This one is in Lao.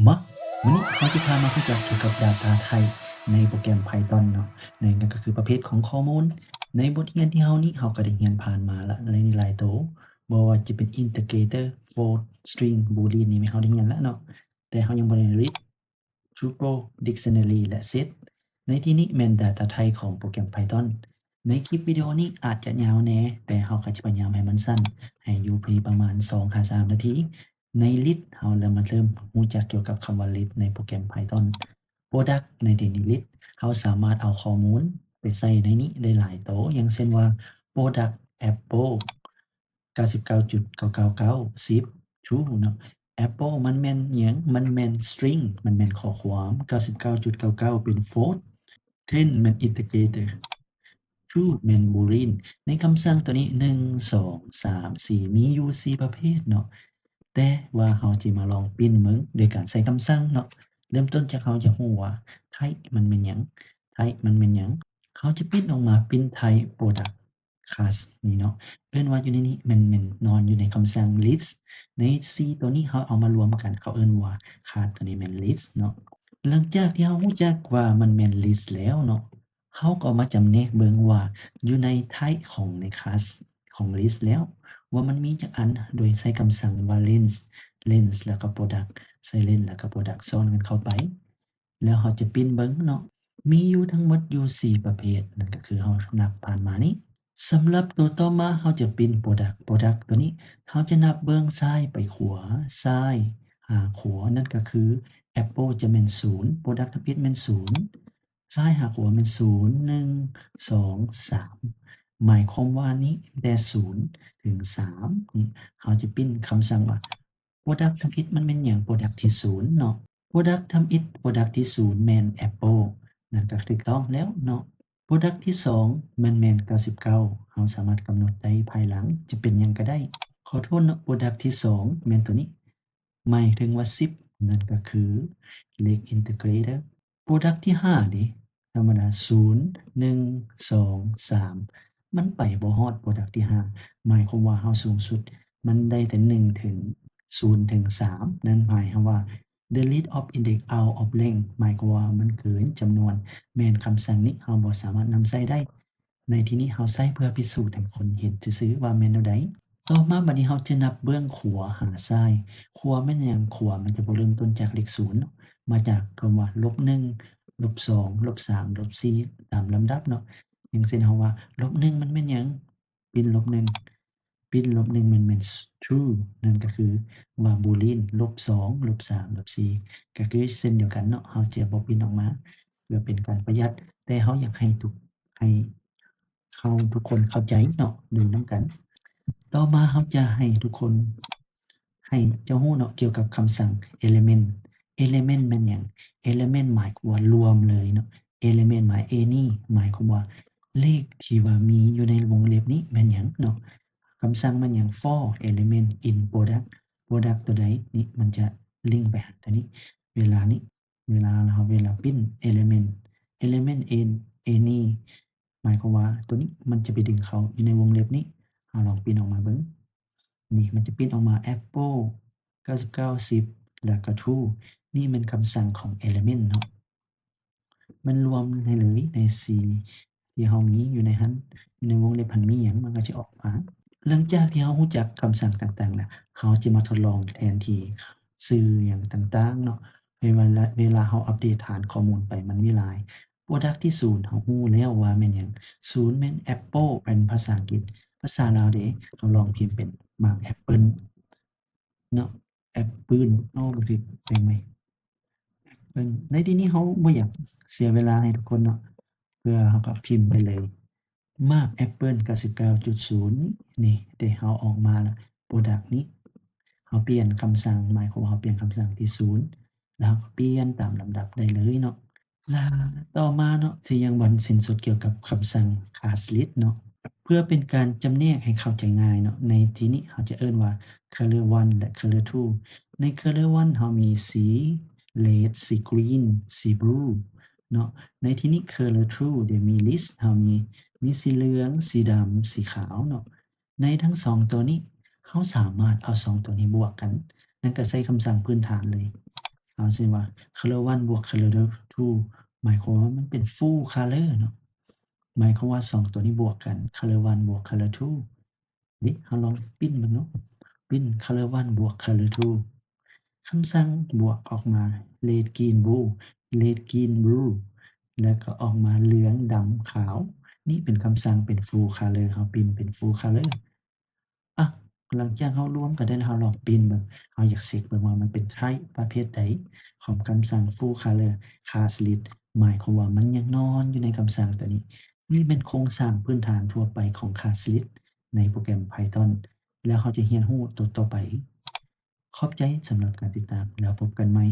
ມາ ມື້ນີ້ເຮົາຈະພາມາຮູ້ຈັກກ່ຽວກັບ Data Type ໃນໂປຣແກຣມ Python ເນາະ, ໃນນັ້ນກໍຄືປະເພດຂອງຂໍ້ມູນ. ໃນບົດຮຽນທີ່ເຮົານີ້ ເຮົາກໍໄດ້ຮຽນຜ່ານມາລະຫຼາຍໆໂຕ, ບໍ່ວ່າຈະເປັນ Integer, Float, String, Boolean ນີ້ແມ່ນເຮົາໄດ້ຮຽນລະເນາະ, ແຕ່ເຮົາຍັງບໍ່ໄດ້ List, Tuple, Dictionary ແລະ Set. ໃນທີ່ນີ້ແມ່ນ Data Type ຂອງໂປຣແກຣມ Python. ໃນຄລິບວິດີໂອນີ້ອາດຈະຍາວແດ່, ແຕ່ເຮົາກໍຈະພະຍາຍາມໃຫ້ມັນສັ້ນ, ໃຫ້ຢູ່ພຽງປະມານສອງຫາສາມນາທີ. ໃນ List ເຮົາລະມາເລີ່ມຮູ້ຈັກກ່ຽວກັບຄຳວ່າ List ໃນໂປຣແກຣມ Python. Product ໃນທີ່ນີ້ List ເຮົາສາມາດເອົາຂໍ້ມູນໄປໃສ່ໃນນີ້ໄດ້ຫຼາຍໂຕ, ຢ່າງເຊັ່ນວ່າ Product Apple ເກົ້າສິບເກົ້າຈຸດເກົ້າເກົ້າເກົ້າ ສິບ True ເນາະ. Apple ມັນແມ່ນຫຍັງ? ມັນແມ່ນ String ມັນແມ່ນຂໍ້ຄວາມ, ເກົ້າສິບເກົ້າຈຸດເກົ້າເກົ້າເປັນ Float, ten ແມ່ນ Integer, True ແມ່ນ Boolean. ໃນຄຳສັ່ງໂຕນີ້ ໜຶ່ງ ສອງ ສາມ ສີ່ ມີຢູ່ສີ່ປະເພດເນາະ, ແຕ່ວ່າເຮົາຈະມາລອງປິ່ນເບິ່ງໂດຍການໃຊ້ຄຳສັ່ງເນາະ. ເລີ່ມຕົ້ນຈາກເຮົາຢາກຮູ້ວ່າ Type ມັນແມ່ນຫຍັງ? Type ມັນແມ່ນຫຍັງ? ເຮົາຈະປິ່ນອອກມາ Print Type Product Class ນີ້ເນາະ, ເອີ້ນວ່າຢູ່ໃນນີ້ ມັນແມ່ນນອນຢູ່ໃນຄຳສັ່ງ List. ໃນສີ່ໂຕນີ້ເຮົາເອົາມາລວມກັນ ເຂົາເອີ້ນວ່າ Class ໂຕນີ້ແມ່ນ List ເນາະ. ຫຼັງຈາກທີ່ເຮົາຮູ້ຈັກວ່າມັນແມ່ນ List ແລ້ວເນາະ, ເຮົາກໍມາຈຳແນກເບິ່ງວ່າຢູ່ໃນ Type ຂອງໃນ Class ຂອງ List ແລ້ວ ວ່າມັນມີຈັກອັນ, ໂດຍໃຊ້ຄຳສັ່ງວ່າ Range, Range ແລ້ວກໍ Product, ໃຊ້ Range ແລ້ວກໍ Product ຊ້ອນກັນເຂົ້າໄປ. ແລ້ວເຮົາຈະປິ່ນເບິ່ງເນາະ, ມີຢູ່ທັງໝົດຢູ່ສີ່ປະເພດ, ນັ້ນກໍຄືເຮົານັບຜ່ານມານີ້. ສຳລັບໂຕຕໍ່ມາ ເຮົາຈະປິ່ນ Product, Product ໂຕນີ້ ເຮົາຈະນັບເບິ່ງຊ້າຍໄປຂວາ, ຊ້າຍຫາຂວາ, ນັ້ນກໍຄື Apple ຈະແມ່ນສູນ, Product ທຳອິດແມ່ນສູນ, ຊ້າຍຫາຂວາແມ່ນສູນ, ໜຶ່ງ ສອງ ສາມ ໝາຍຄວາມວ່ານີ້ ແຕ່ສູນເຖິງສາມນີ້ ເຮົາຈະປິ່ນຄຳສັ່ງວ່າ Product ທຳອິດມັນແມ່ນຫຍັງ? Product ທີສູນເນາະ, Product ທຳອິດ Product ທີສູນແມ່ນ Apple, ນັ້ນກໍຖືກຕ້ອງແລ້ວເນາະ. Product ທີສອງມັນແມ່ນເກົ້າສິບເກົ້າ, ເຮົາສາມາດກຳນົດໄດ້ພາຍຫຼັງ ຈະເປັນຫຍັງກໍໄດ້. ຂໍໂທດເນາະ, Product ທີສອງແມ່ນໂຕນີ້ ໝາຍເຖິງວ່າສິບ, ນັ້ນກໍຄືເລກ Integer. Product ທີຫ້າເດ ທຳມະດາ ສູນ ໜຶ່ງ ສອງ ສາມ ມັນໄປບໍ່ຮອດ Product ທີຫ້າ ໝາຍຄວາມວ່າເຮົາສູງສຸດມັນໄດ້ແຕ່ໜຶ່ງເຖິງ ສູນເຖິງສາມ, ນັ້ນໝາຍຄວາມວ່າ delete of index out of range ໝາຍຄວາມວ່າມັນເກີນຈຳນວນ, ແມ່ນຄຳສັ່ງນີ້ເຮົາບໍ່ສາມາດນຳໃຊ້ໄດ້. ໃນທີ່ນີ້ເຮົາໃຊ້ເພື່ອພິສູດໃຫ້ຄົນເຫັນຊື່ໆວ່າແມ່ນແນວໃດ. ຕໍ່ມາບັດນີ້ເຮົາຈະນັບເບື້ອງຂວາຫາຊ້າຍ. ຂວາແມ່ນຫຍັງ? ຂວາມັນຈະບໍ່ເລີ່ມຕົ້ນຈາກເລກສູນເນາະ, ມາຈາກຄຳວ່າລົບໜຶ່ງ ລົບສອງ ລົບສາມ ລົບສີ່ ຕາມລຳດັບເນາະ. ຢ່າງເຊັ່ນເຮົາວ່າລົບໜຶ່ງມັນແມ່ນຫຍັງ? ປິ່ນລົບໜຶ່ງ, ປິ່ນລົບໜຶ່ງມັນແມ່ນ true, ນັ້ນກໍຄືວ່າ Boolean ລົບສອງ ລົບສາມ ລົບສີ່ ກໍຄືເຊັ່ນດຽວກັນເນາະ, ເຮົາຈະບໍ່ປິ່ນອອກມາ ເພື່ອເປັນການປະຢັດ, ແຕ່ເຮົາຢາກໃຫ້ທຸກ ໃຫ້ເຮົາທຸກຄົນເຂົ້າໃຈເນາະ ເບິ່ງນຳກັນ. ຕໍ່ມາເຮົາຈະໃຫ້ທຸກຄົນ ໃຫ້ເຈົ້າຮູ້ເນາະ ກ່ຽວກັບຄຳສັ່ງ element. Element ແມ່ນຫຍັງ? Element ໝາຍຄວາມວ່າລວມເລີຍເນາະ, element ໝາຍ any ໝາຍຄວາມວ່າເລກທີ່ວ່າມີຢູ່ໃນວົງເລັບນີ້ແມ່ນຫຍັງເນາະ. ຄຳສັ່ງແມ່ນຫຍັງ? For element in product, product ຕົວໃດນີ້ ມັນຈະລິງໄປຫາຕົວນີ້. ເວລານີ້ ເວລາເຮົາ ເວລາປິ່ນ element, element in any ໝາຍຄວາມວ່າຕົວນີ້ມັນຈະໄປດຶງເຂົ້າຢູ່ໃນວົງເລັບນີ້. ເຮົາລອງປິ່ນອອກມາເບິ່ງ. ນີ້ມັນຈະປິ່ນອອກມາ Apple ເກົ້າສິບເກົ້າ ສິບ ແລ້ວກໍ true. ນີ້ແມ່ນຄຳສັ່ງຂອງ element ເນາະ, ມັນລວມໃຫ້ເລີຍໃນສີ່ທີ່ເຮົາມີຢູ່ໃນຫັ້ນ, ຢູ່ໃນວົງເລັບຫັ້ນມີຫຍັງ ມັນກໍຈະອອກມາ. ຫຼັງຈາກທີ່ເຮົາຮູ້ຈັກຄຳສັ່ງຕ່າງໆແລ້ວ, ເຮົາຈະມາທົດລອງແທນທີ່ຊື່ຫຍັງຕ່າງໆເນາະ. ເວລາ ເວລາເຮົາອັບເດດຖານຂໍ້ມູນໄປ ມັນມີຫຼາຍ. Product ທີສູນ ເຮົາຮູ້ແລ້ວວ່າແມ່ນຫຍັງ? ສູນແມ່ນ Apple ເປັນພາສາອັງກິດ. ພາສາລາວເດ? ເຮົາລອງພິມເປັນໝາກແອັບເປິ້ນເນາະ, ແອັບປືນ ເອົາ ບໍ່ຖືກ ແປງໃໝ່ ແອັບເປິ້ນ. ໃນທີ່ນີ້ເຮົາບໍ່ຢາກເສຍເວລາໃຫ້ທຸກຄົນເນາະ, ເພື່ອເຮົາກໍພິມໄປເລີຍ ໝາກແອັບເປິ້ນ ເກົ້າສິບເກົ້າຈຸດສູນ ນີ້ ໄດ້ເຮົາອອກມາລະ Product ນີ້. ເຮົາປ່ຽນຄຳສັ່ງ ໝາຍຄວາມວ່າເຮົາປ່ຽນຄຳສັ່ງທີ່ສູນ ແລ້ວເຮົາກໍປ່ຽນຕາມລຳດັບໄດ້ເລີຍເນາະ. ລະຕໍ່ມາເນາະ ທີ່ຍັງບໍ່ທັນສິ້ນສຸດກ່ຽວກັບຄຳສັ່ງ Class List ເນາະ, ເພື່ອເປັນການຈຳແນກໃຫ້ເຂົ້າໃຈງ່າຍເນາະ, ໃນທີ່ນີ້ເຮົາຈະເອີ້ນວ່າ Color one ແລະ Color two. ໃນ Color one ເຮົາມີສີ Red ສີ Green ສີ Blue ເນາະ. ໃນທີ່ນີ້ Color two ເດ ມີ List ເຮົາມີ ມີສີເຫຼືອງ ສີດຳ ສີຂາວເນາະ. ໃນທັງສອງຕົວນີ້ ເຮົາສາມາດເອົາສອງຕົວນີ້ບວກກັນ, ນັ້ນກໍໃຊ້ຄຳສັ່ງພື້ນຖານເລີຍ ເຮົາຊິວ່າ color one ບວກ color two ໝາຍຄວາມວ່າມັນເປັນ full color ເນາະ ໝາຍຄວາມວ່າສອງຕົວນີ້ບວກກັນ color one ບວກ color two ນີ້ ເຮົາລອງປິ່ນເບິ່ງເນາະ print color one ບວກ color two ຄຳສັ່ງບວກອອກມາ red green blue red green blue ແລ້ວກໍອອກມາເຫຼືອງ ດຳ ຂາວ ນີ້ເປັນຄຳສັ່ງເປັນ full color ເຮົາປິ່ນເປັນ full color ອະ ຫຼັງຈາກເຮົາລວມກັນໄດ້ແລ້ວ ເຮົາລອງປິ່ນເບິ່ງ ເຮົາຢາກເຊັກເບິ່ງວ່າມັນເປັນ type ປະເພດໃດຂອງຄຳສັ່ງ full color class list ໝາຍຄວາມວ່າມັນຍັງນອນຢູ່ໃນຄຳສັ່ງຕົວນີ້. ນີ້ແມ່ນໂຄງສ້າງພື້ນຖານທົ່ວໄປຂອງ class list ໃນໂປຣແກຣມ Python ແລ້ວເຮົາຈະຮຽນຮູ້ຕໍ່ໆໄປ. ຂອບໃຈສຳລັບການຕິດຕາມ ແລ້ວພົບກັນໃໝ່.